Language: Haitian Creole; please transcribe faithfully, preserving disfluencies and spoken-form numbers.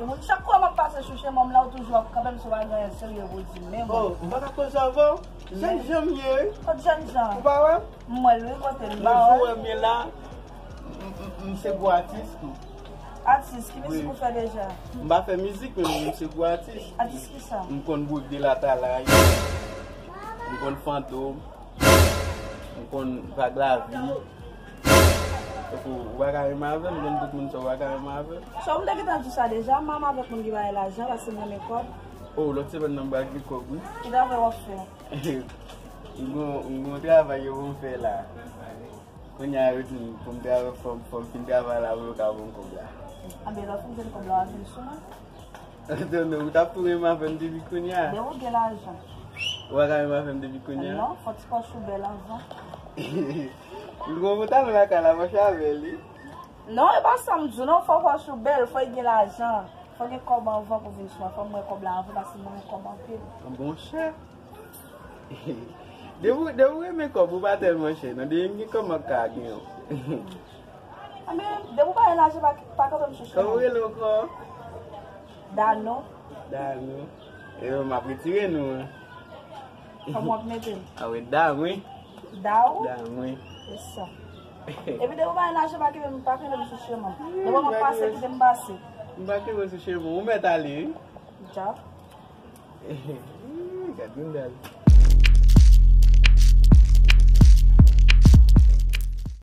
Moun, chak fwa m ap pase sou chemen m la, ou toujou ap kanpe m si w pa gen anyen serye pou w di m menm. Oh, m pa ka koze avè w. Jèn jan m ye, wi. Kot jèn jan? Ou pa wè m? M wè l, wi, kote l, m pa wè. Ou wè m ye la, m, m, m se gwo atis tou. Atis, ki mizik ou fè deja? M pa fè mizik, men m se gwo atis. Atis ki sa? M konn bwek de latalay. M konn fantom. M konn vag lavi. Tankou, ou pa ka renmen avè m, m konn tout moun sa ou pa ka renmen avè m. So, m te gentan di sa deja, m pa renmen avèk moun ki bay lajan, paske m renmen kòb. Oh, lòt semèn nan m pral gen kòb, wi. Ki travay w ap fè? M gon, m gon travay yo pou m fè la. Kounye a yo di m pou m travay, fò m, fò m fin travay la pou yo ka ban m kòb la. Anben, lè w fin jwenn kòb la, w a vin sou mwen. Antonio, ou t ap tou renmen avè m depi kounye a. Depi w gen lajan. Ou pa ka renmen avè m depi kounye a? Non, fò ti pòch ou bèl anvan. Li gon pantalon lakay la, mache avè li. Non, e pa sa m di w, non, fò pòch ou bèl, fò w gen lajan. Fò w gen kòb anvan pou w vin sou mwen, fò m wè kòb la anvan, paske m renmen kòb anpil. Bon chè. Depi, depi w renmen kòb, ou pa tèlman chè, non, depi m gen kòb m ap ka gen w. Anben, depi w pa gen lajan, pa, pa kanpe m sou chemen. Kòman w rele ankò? Dano. Dano. E m ap retire nou an. Kòman w ap mete m? A wi, dam, wi. Da ou? Dam, wi. E sa. Epi depi w pa gen lajan, pa kenbe m, pa kenbe m sou chemen. Depi w ap pase, kite m pase. M pa kenbe w sou chemen. Ou mèt ale, wi. Dja. Gad moun dal.